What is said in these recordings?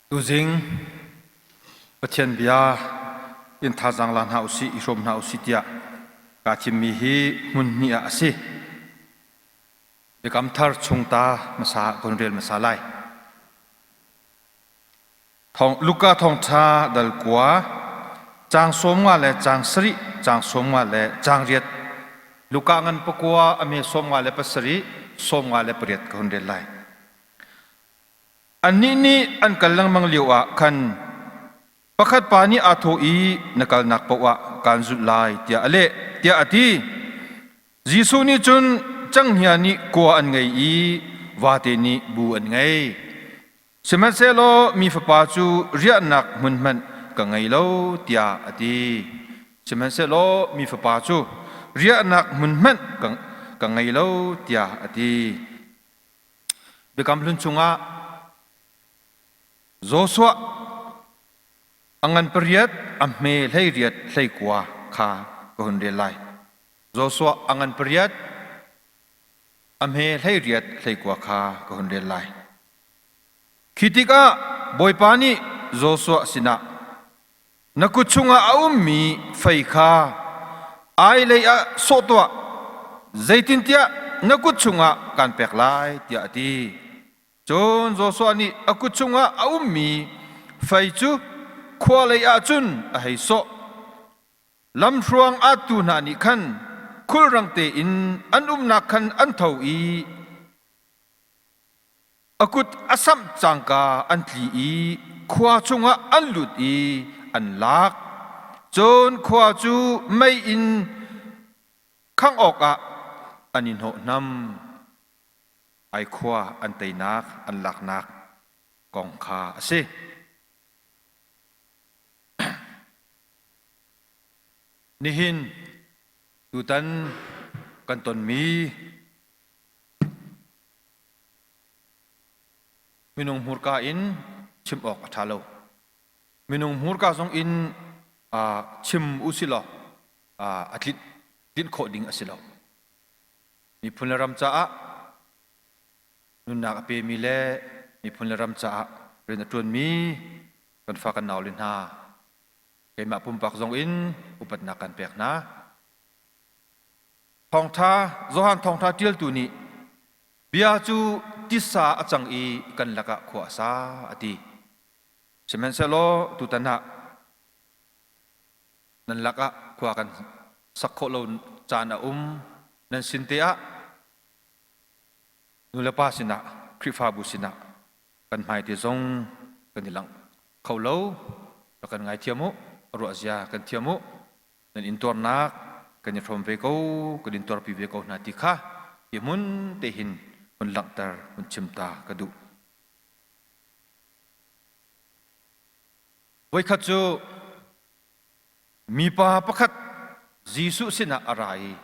Tuzing Pathian bia in thazaang la hna usih, i hrawm hna usih tiah kaa thimmi hi hmun hnih ah a si. Biakam thar chung ta hmasa ah kan rel hmasa lai. Thong, Luka thawngṭha dal kua, caang 15 le caang sarih, caang 15 le caang riat. Luka ngan pakua a me 57, 58 ka hun rel lai. Annih nih an kal lengmang lioah khan pakhat pa nih aa thawh i na kalnak paoh ah kaan zulh lai tiah a leh tiah a ti. Jesuh nih cun cenghngia nih kua an ngei i vate nih bu an ngei. Sihmanhsehlaw mi fapa cu riahnak hmun hmanh ka ngei lo tiah a ti. Sihmanhsehlaw mi fapa cu riahnak hmun hmanh ka ngei lo tiah a ti. Biakam Hlun chungah Joshua a ngan pariat a hme 18 19 kha ka hun rel lai. Joshua a ngan pariat a hme 18 19 kha ka hun rel lai. Khi tikah Bawipa nih Joshua sinah na kut chungah a ummi fei kha ai lei ah sawh tuah, zeitintiah na kut chungah kaan pek lai, tiah a ti. Cun Joshua nih a kut chungah a ummi fei cu khua lei ah cun a hei sawh. Lamhruang attu hna nih khan khulrang tein an umnak khan an tho i A kut a samh cangka an tli i khua chungah an lut i an lak. Cun khua cu mei in khangh awkah an i hnawhhnam. Ai khua an teinak an laknak kong kha a si. Nihin tutan kan tonmi Minung hmurka in chim awk a ṭha lo. Minung hmurka zong in chim u si law a tlinh, tlinh khawh ding a si lo. Miphun le ram caah nunnak a pemi le miphun le ram caah rian a ṭuanmi kan fa kan naule hna keimah pumpak zong in upatnak kan pek hna. Thawngṭha Johan thawngṭha ṭialtu nih bia cu tisa a cang i kan lakah khua a sa a ti. Sihmanhsehlaw tutan ah nan lakah khua kan sak khawh lo caan a um. Nan sin te ah nulepa sinah Khrihfabu sinah kan hmaite zong kan i langh kho lo. Rak kan ngaithiam u, ruahzia kan thiam u. Nan intuarnak kan i hrawm ve ko, kan intuarpi ve ko hna ti kha hi hmun te hin hun langhter, hun chim ta ka duh. Voikhat cu mipa pakhat Jesuh sinah a ra i,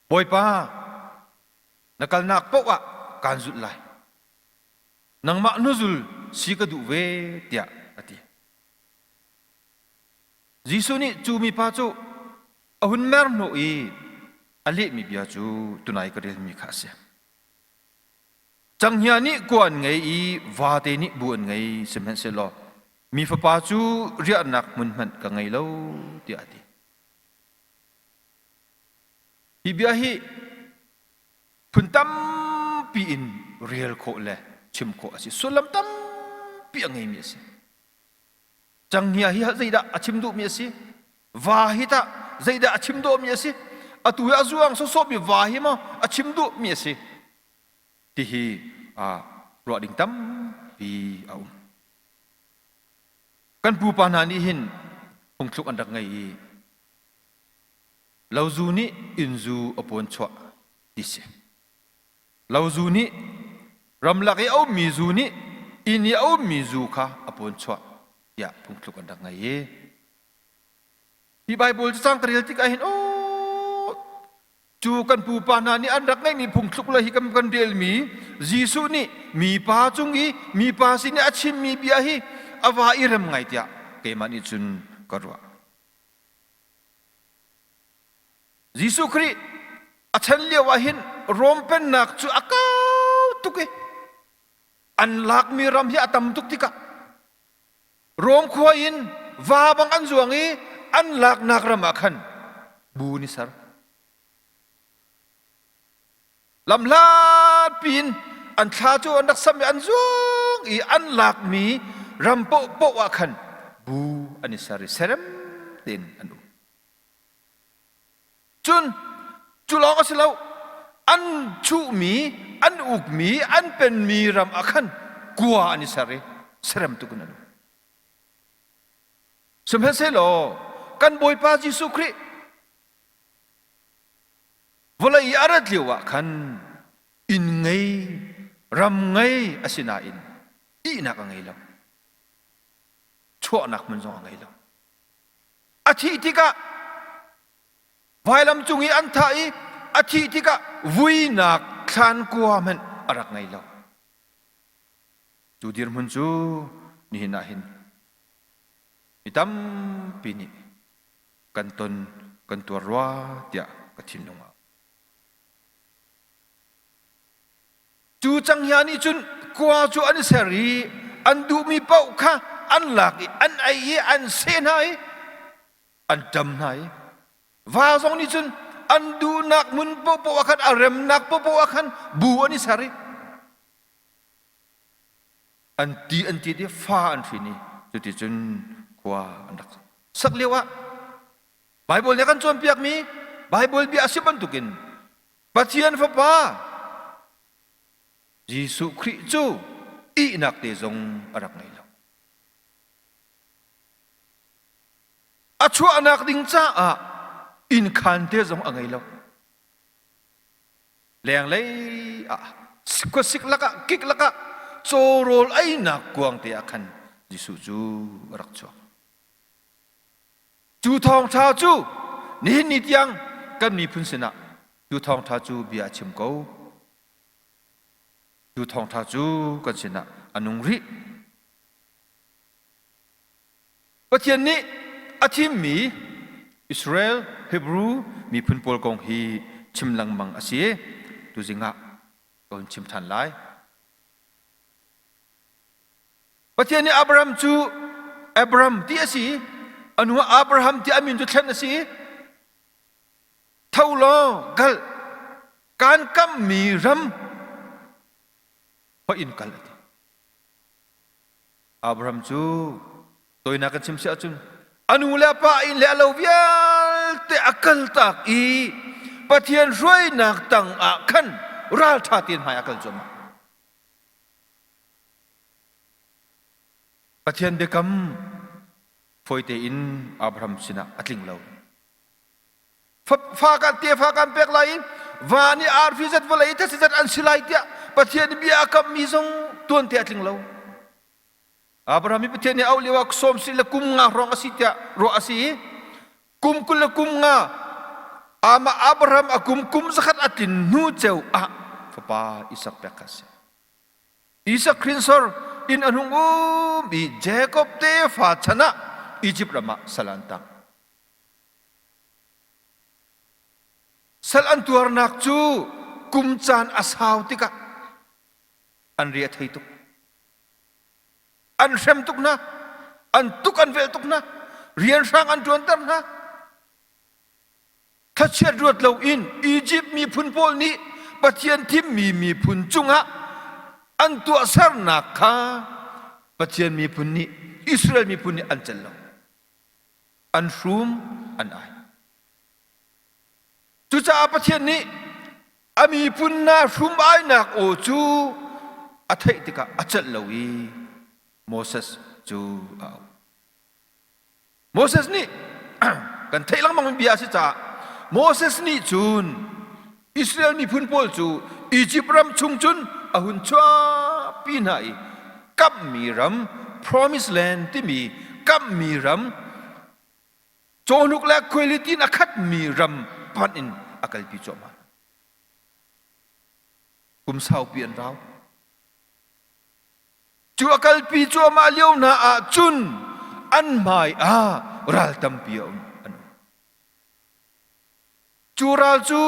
Bawipa, na kalnak paoh ah kaan zulh lai. Nangmah hnuzul si ka duh ve, tiah a ti. Jesuh nih cu mipa cu a hun mer hnawh i a lehmi bia cu tunai ka relmi kha a si. Cenghngia nih kua an ngei i vate nih bu an ngei, sihmanhsehlaw mi fapa cu riahnak hmun hmanh ka ngei lo, tiah a ti. Hi bia hi phun tampi in rel khawh le chim khawh a si. Sullam tampi a ngeimi a si. Cenghngia hi zeidah a chim duhmi a si? Va hi tah zeidah a chim duhmi a si? Atu hi a zuang sawsawhmi va hi maw a chim duhmi a si? Tihi ruah ding tampi a um. Kan pupa hna nih hin phungthluk an rak ngei i lozu nih innzu a pawn chuah ti si. Lozu nih ramlak i a ummi zu nih inn i a ummi zu kha a pawn chuah tiah phungthluk an rak ngei i hi Baibal cacang ka rel tikah hin aw cu kan pupa hna nih an rak ngeihmi phungthluk le hi kan kan relmi Jesuh nih mipa cung i mipa sin i a chimmi bia hi a va i rem ngai tiah keimah nih cun ka ruah. Jesuh Khrih a chan lio ah hin Rom pennak cu a kau tuk i an lakmi ram hi a tam tuk tikah. Rom khua in va bang an zuang i an laknak ram ah khan bu an i ser. Lamhlat piin an thla cu an rak samh i an zuang i an lakmi ram paohpaoh ah khan bu an i ser i serem tein an um. Cun cu lawng a si lo, an chuhmi, an ukmi, an penmi ram ah khan kua an i ser i serem tuk in an um. Sihmanhsehlaw kan Bawipa Jesuh Khrih Vawlei i a rat lio ah khan inn ngei, ram ngei a si nain ihnak a ngei lo. Chuahnak hmun zong a ngei lo. A thih tikah vailam cung i an thah i a thih tikah vuinak thlankua hmanh a rak ngei lo. Cu dirhmun cu nihin ah hin mi tampi nih kan ton kan tuar rua tiah ka thinlung ah. Cu canghngia nih cun kua cu an i ser i an duhmi paoh kha an lak i an ei i an seh hna i an ṭam hna i va zong nih cun an duhnak hmun paohpaoh ah khan a remnak paohpaoh ah khan bu an i ser i an ti an tit i fa an hrin i cuticun khua an rak sak lio ah Baibal nih a kan cawnpiakmi Baibal bia a si bantukin Pathian Fapa Jesuh Khrih cu ihnak te zong a rak ngei lo. A chuahnak ding caah innkhaan te zong a ngei lo. Lenglei ah khuasik lakah kik lakah cawrawl einak kuang te ah khan Jesuh cu a rak chuak. Cu thawngṭha cu nihin ni tiang kan miphun sinah cu thawngṭha cu bia a chim ko. Cu thawngṭha cu kan sinah a nung rih. Pathian nih a thimmi Israel Hebrew miphun pawl kong hi chim lengmang a si i tuzing ah ka hun chim ṭhan lai. Pathian nih Abraham cu Abram ti a si i a hnu ah Abraham ti a min cu thlen a si i tho law kal kaan kamhmi ram hoih in kal a ti. Abraham cu tawinak kan chim si ahcun a nu le a pa inn le a lo vialte a kaltak i Pathian hruainak tang ah khan ralṭha tein hmai a kal cuahmah. Pathian biakam fawi tein Abraham sinah a tling lo. Fa kan tefa kan pek lai i van i arfi zat vawlei thasi zat an si lai tiah Pathian bia a kammi zong tuante a tling lo. Abraham i Pathian nih auh lio ah sawm si le kum nga hrawng a si tiah ruah a si i kum 20 le kum nga amah Abraham a kum kum zakhat a tlin hnu ceu ah fapa Isak pek kha a si. Isak hrinsor in an hung um i Jakob tefa chan ah Izipt ram ah sal an tang. Sal an tuarnak cu kum caan a sau tikah an ri a thei tuk. An hrem tuk hna, an tuk an velh tuk hna, rianhrang an ṭuanter hna. Thlachiat ruat loin Izipt miphun pawl nih Pathian thimmi miphun cungah an tuahsernak kha Pathian miphun nih Israel miphun nih an celh lo. An hrum, an ai. Cucaah Pathian nih a miphun hna hrum-ainak aw cu a theih tikah a celh lo i Moses cu a auh. Moses nih kan theih lengmang bia a si caah Moses nih cun Israel miphun pawl cu Izipt ram chung cun a hun chuahpi hna i kamhmi ram Promised Land timi kamhmi ram cawhnuk le khuailiti in a khatmi ram panh in a kalpi cuahmah. Kum saupi an rau. Cu a kalpi cuahmah lio hna ah cun an hmai ah ral tampi a um an um. Cu ral cu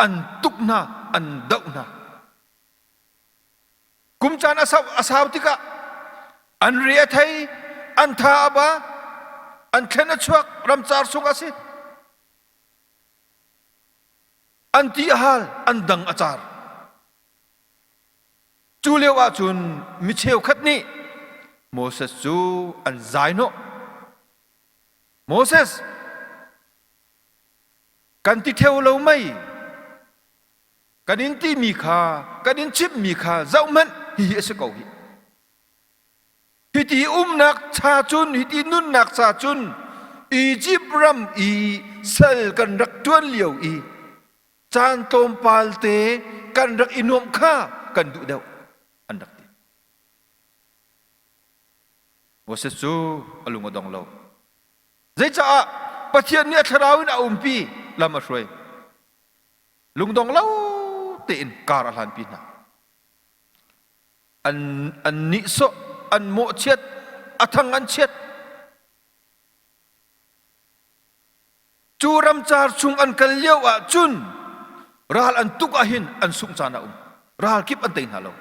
an tuk hna, an doh hna. Kum caan a sau, a sau tikah an re a thei, An tha a ba, an thlen a chuak, ramcar sung a si. An ti a hal, an dang a car. Cu lio ahcun mi cheukhat nih Moses cu an zai hnawh. Moses, kan ti theo lo mei? Kan in timi kha, kan in chimhmi kha zohhmanh, hihi a si ko hih. Hiti umnak cha cun, hiti nunnak cha cun Izipt ram i sal kan rak ṭuan lio i caan tlawmpal te kan rak i nuamh kha kan duh deuh an rak ti. Moses cu a lung a dong lo. Zeicaah Pathian nih a thlarau in a umpi lam a hruai. Lungdong lo tein kar a hlanpi hna. An an nihsawh, an mawhchiat, a thang an chiat. Cu ramcar chung an kal lio ah cun ral an tuk ahhin an sungh caan a um. Ral kip an tei hna lo.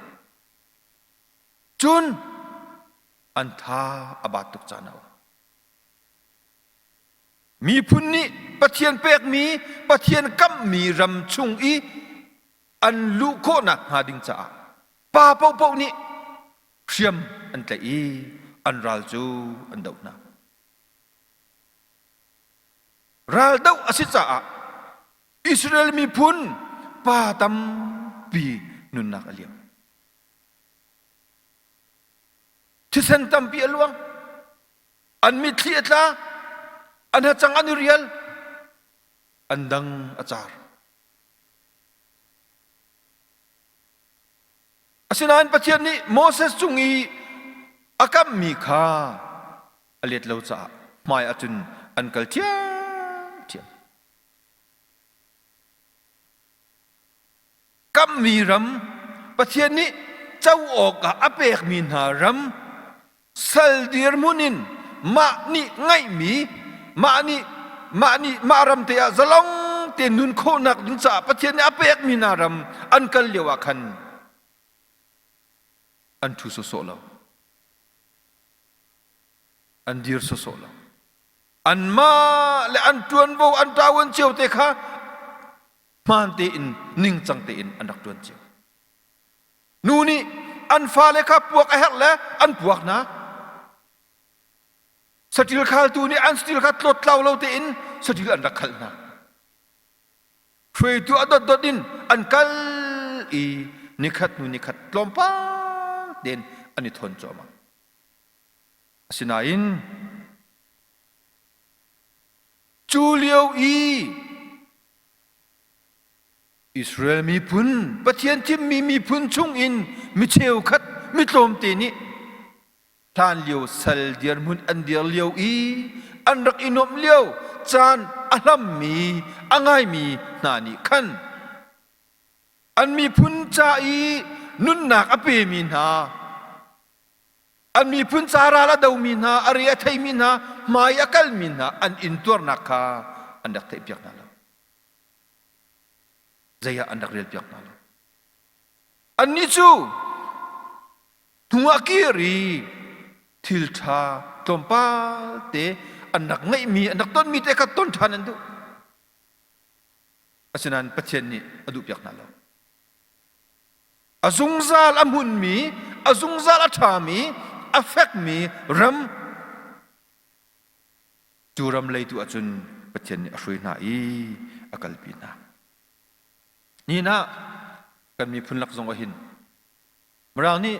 Cun an tha a baat tuk caan a um. Miphun nih Pathian pekmi, Pathian kamhmi ram chung i an luh khawhnak hnga ding caah pa paohpaoh nih hriam an tlaih i an ral cu an doh hna. Raldoh a si caah Israel miphun pa tampi nunnak a liam. Thisen tampi a luang. An mitthli a tla. An hacang an i rial. An dang a car. Asinain Pathian nih Moses cung i a kamhmi kha a let lo caah hmai ahcun an kal ṭhiamṭhiam. Kamhmi ram, Pathian nih co awkah a pekmi hna ram, sal dirhmun in mah nih ngaihmi, mah nih mah nih mah ram te ah zalong te nun khawhnak ding caah Pathian nih a pekmi hna ram an kal lio ah khan an ṭhu sawsawh lo. An dir sawsawh lo. Anmah le an ṭuanvo an ṭavuan cio te kha hmaan tein ningcang tein an rak ṭuan cio. Nu nih an fale kha puak a herh le an puak hna. Saṭil khaltu nih an saṭil kha tlawttlau lo tein saṭil an rak khalh hna. Hruaitu a dotdot in an kal i nikhat hnu nikhat tlawmpal tein an i thawn cuahmah. Asinain cu lio i Israel miphun Pathian thimmi miphun chungin mi cheukhat mi tlawmte nih hlanlio sal dirhmun an dir lio i an rak i nuamh lio caan a hlammi a ngaimi hna nih khan an miphun ca i nunnak a pemi hna an miphun ca ral a domi hna a re a theimi hna hmai a kalmi hna an intuarnak kha an rak theihpiak hna lo zei ah an rak relpiak hna lo. Annih cu hnu ah kir i thil ṭha tlawmpal te an rak ngeihmi an rak tonmi te kha ton ṭhan an duh. Asinain Pathian nih a duhpiak hna lo. A zungzal a hmunmi, a zungzal a ṭhami, a fekmi ram Cu ram lei tu ahcun Pathian nih a hruai hna i a kalpi hna. Nihin ah kan miphun lak zong ah hin Mirang nih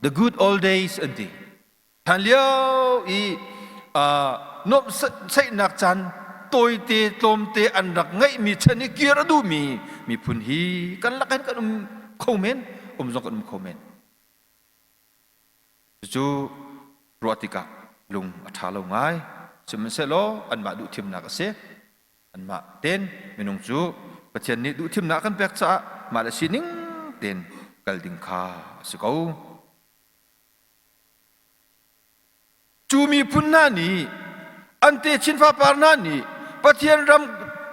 the good old days an ti. Hlan lio i nuamhsaihnak caan tawite tlawmte an rak ngeihmi chan i kir a duhmi miphun hi kan lak hin kan um kho men, um zong kan um kho men. Cucu ruah tikah lung a ṭha lo ngai. Sihmanhsehlaw anmah duhthimnak a si. Anmah ten minung cu Pathian nih duhthimnak a kan pek caah mah le sining tein kal ding kha a si ko. Cu miphun hna nih an techin fapar hna nih Pathian ram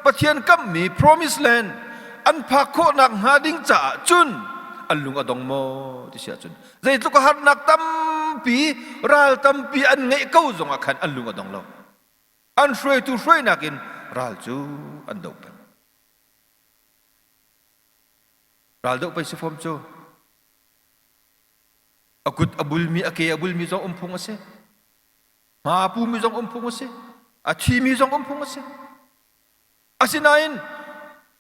Pathian kamhmi promised land an phak khawhnak hnga ding caah cun an lung a dong maw ti si ahcun zeitluk a harnak tampi. tampi ral tampi an ngeih ko zongah khan an lung a dong lo. An hruaitu hruainak in ral cu an doh peng. Ral doh pei si fom cu. A kut a bulmi a ke a bulmi zong um phung a si. Hma a pumi zong um phung a si. A thimi zong um phung a si. Asinain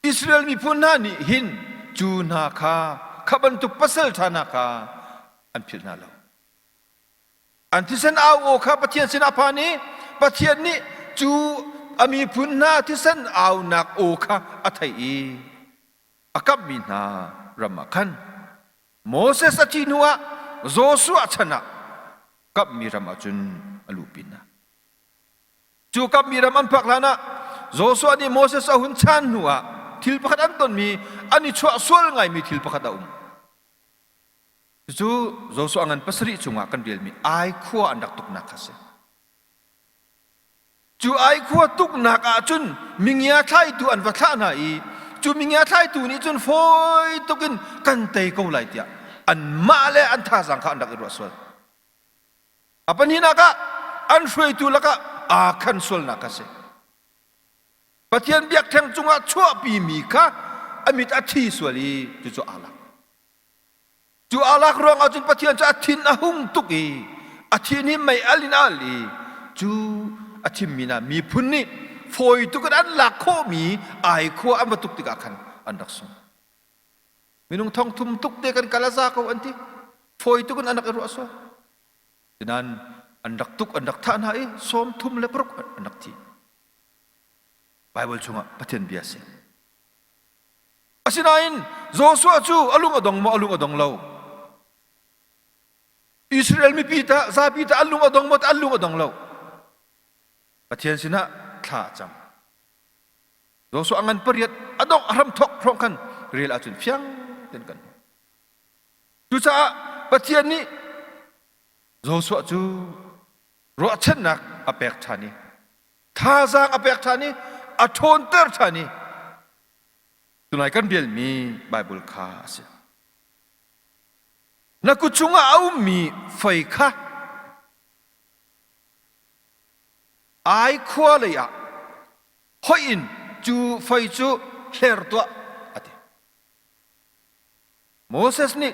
Israel miphun hna nih hin cu hna kha kha bantuk pasal ṭha hna kha an philh hna lo. An thisen au aw kha Pathian sinah a phan i Pathian nih cu a miphun hna thisen aunak aw kha a theih i a kamhmi hna ram ah khan Moses a thih hnuah Joshua chan ah kamhmi ram ah cun a luhpi hna. Cu kamhmi ram an phak hlanah Joshua nih Moses a hun chan hnuah thil pakhat an tonmi an i chuah sual ngaimi thil pakhat a um. Cucu Joshua ngan pasarih chungah kan relmi Ai khua an rak tuknak kha a si. Cu Ai khua tuknak ah cun mingia thlaitu an va thlah hna i cu mingia thlaitu nih cun fawi tukin kan tei ko lai tiah anmah le an thazaang kha an rak i ruah sual. A pahnihnak ah an hruaitu lakah aa khan sualnak kha a si. Pathian biakṭheng cungah chuahpimi kha a mit a thi sual i cucu aa lak. Cu aa lak ruangah cun Pathian cu a thin a hung tuk i a thin hi mei al in a al i cu a thimmi hna miphun nih fawi tuk in an lak khawhmi ai khua an va tuk tikah khan an rak sung. Minung thong thum tuk te kan kal a za ko an ti. Fawi tuk in an rak i ruah sual. Nain an rak tuk an rak thah hna i sawm thum le paruk an rak thi. Baibal chungah Pathian bia a si. Asinain Joshua cu a lung a dong maw a lung a dong lo? Israel mipi tah zapi tah an lung a dong maw an lung a dong lo? Pathian sinah thla a cam. Joshua a ngan pariat a dongh a hram thawk hrawng khan rel ahcun fiang ten kan hmuh. Cucaah Pathian nih Joshua cu ruahchannak a pek ṭhan i thazaang a pek ṭhan i a ṭhawnter ṭhan i tunai kan relmi Baibal kha a si. Na kut chungah a ummi fei kha ai khua lei ah hoih in cu fei cu hler tuah a ti. Moses nih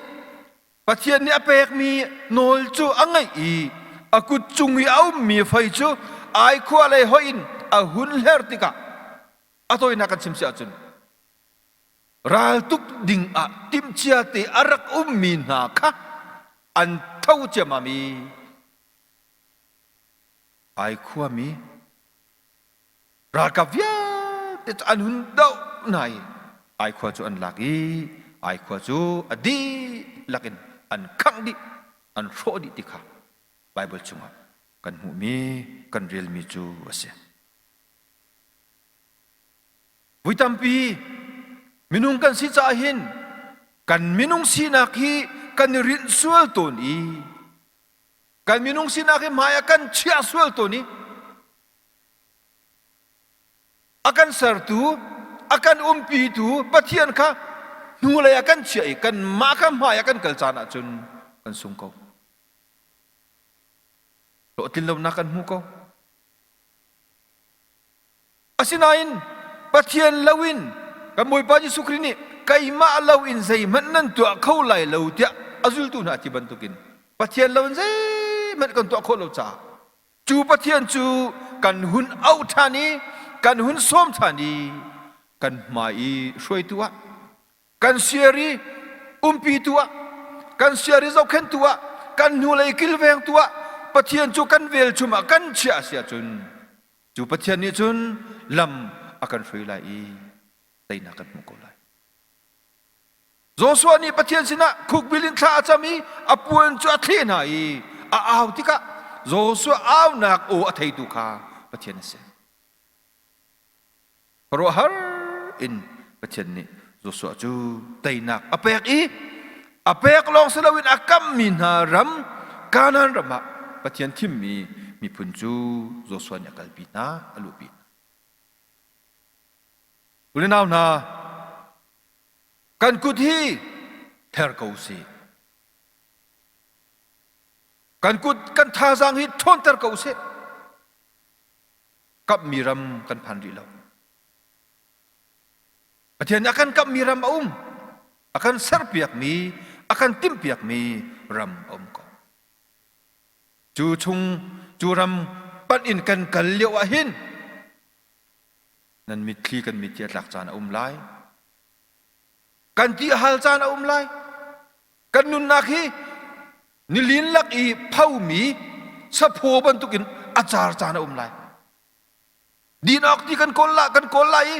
Pathian nih a pekmi nawl cu a ngaih i a kut cung i a ummi fei cu ai khua lei hoih in a hun hler tikah a tawinak kan chim si ahcun raltuk ding ah timhcia te a rak ummi hna kha an tho ciammam i ai khuami Ralkap vialte cu an hun doh hna i Ai khua cu an lak i Ai khua cu a dihlak in an khangh dih, an hrawh dih ti kha Baibal chungah kan hmuhmi, kan relmi cu a si. Vui tampi minung kan si caah hin kan minung sinak hi kan i rinh sual tawn i kan minung sinak hi hmai ah kan chiah sual tawn i A kan sertu, a kan umpitu Pathian kha hnulei ah kan chiah i kanmah kha hmai ah kan kal caan ahcun kan sung ko. Hlawhtlinlonak kan hmu ko. Asinain Pathian loin kan Bawipa Jesuh Khrih nih keimah loin zeihmanh nan tuah kho lai lo tiah a zultu hna ti bantukin Pathian loin zeihmanh kan tuah khawh lo caah Cu Pathian cu kan hun auh ṭhan i kan hun sawm ṭhan i kan hmai i hruaitu ah, kan siar i umpitu ah, kan siar i zohkhenhtu ah, kan hnulei kilvengtu ah Pathian cu kan velchum ah kan chiah a si ahcun cu Pathian nih cun lam a kan hruai lai i teinak kan hmuh ko lai. Joshua nih Pathian sinah khukbil in thla a cam i a puan cu a thleh hna i a au tikah Joshua aunak aw a theitu kha Pathian a si. Khuaruahhar in Pathian nih Joshua cu teinak a pek i a pek lawng si loin a kammi hna ram Kanaan ram ah Pathian thimmi miphun cu Joshua nih a kalpi hna, a luhpi hna. U le nau hna, kan kut hi ther ko usih. Kan kut kan thazaang hi ṭhawnter ko usih. Kamhmi ram kan phan rih lo. Pathian nih a kan kamhmi ram a um. A kan serpiakmi, a kan timhpiakmi ram a um ko. Cu chung cu ram panh in kan kal lio ah hin nan mitthli kan mitthli a tlak caan a um lai. Kan ti a hal caan a um lai. Kan nunnak hi nilin lak i phomi saphaw bantukin a car caan a um lai. Din awk ti kan kawl la kan kawl lai i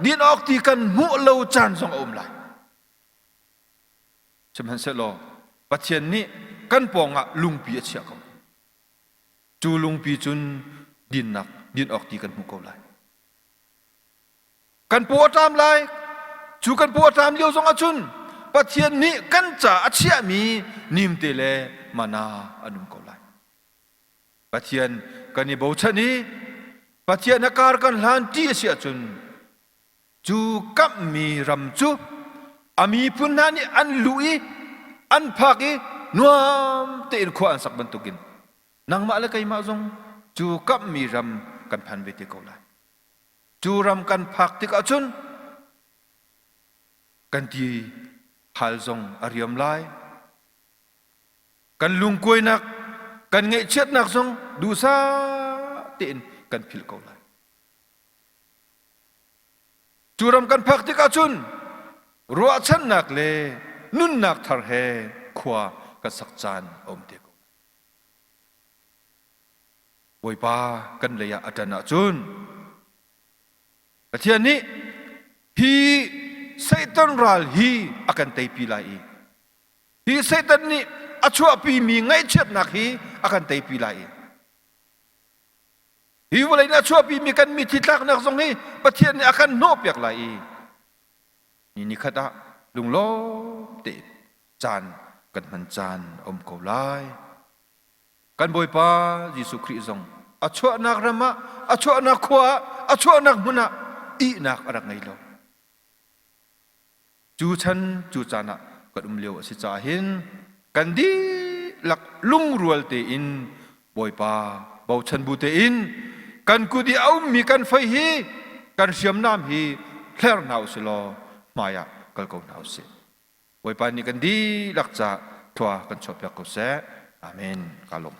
din awk ti kan hmuh lo caan zong a um lai. Sihmanhsehlaw Pathian nih kan pawngah lungpi a chiah ko. Cu lungpi cun dinnak din awk ti kan hmuh ko lai. Kan paw a ṭam lai. Cu kan paw a ṭam lio zong ahcun Pathian nih kan ca a chiahmi nimte le mana an um ko lai. Pathian kan i bochan i Pathian a kar kan hlan ṭi a si ahcun cu kamhmi ram cu a miphun hna nih an luh i an phak i nuam tein khua an sak bantukin nangmah le keimah zong cu kamhmi ram kan phan ve te ko lai. Cu ram kan phak tikah cun kan ti hal zong a riam lai. Kan lungkuainak, kan ngaihchiatnak zong duhsah tein kan philh ko lai. Cu ram kan phak tikah cun ruahchannak le nunnak thar he khua kan sak caan a um te ko lai. Bawipa kan lei ah a ṭan ahcun Pathian nih hi Satan ral hi a kan teipi lai i hi Satan nih a chuahpimi ngaihchiatnak hi a kan teipi lai i hi vawlei nih a chuahpimi kan mitthli tlaknak zong hi Pathian nih a kan hnawhpiak lai i ni nikhat ah lunglawm tein caan kan hman caan a um ko lai. Kan Bawipa Jesuh Khrih zong a chuahnak ram ah, a chuahnak khua ah, a chuahnak hmun ah ihnak a rak ngei lo. Cu chan cu caan ah kan um lio a si caah hin kan dihlak lungrual tein Bawipa bochan bu tein kan kut i a ummi kan fei hi kan hriamnam hi hler hna usih law hmai ah kal ko hna usih. Bawipa nih kan dihlak ca thua kan chuahpiak ko seh. Amen. Ka lawm.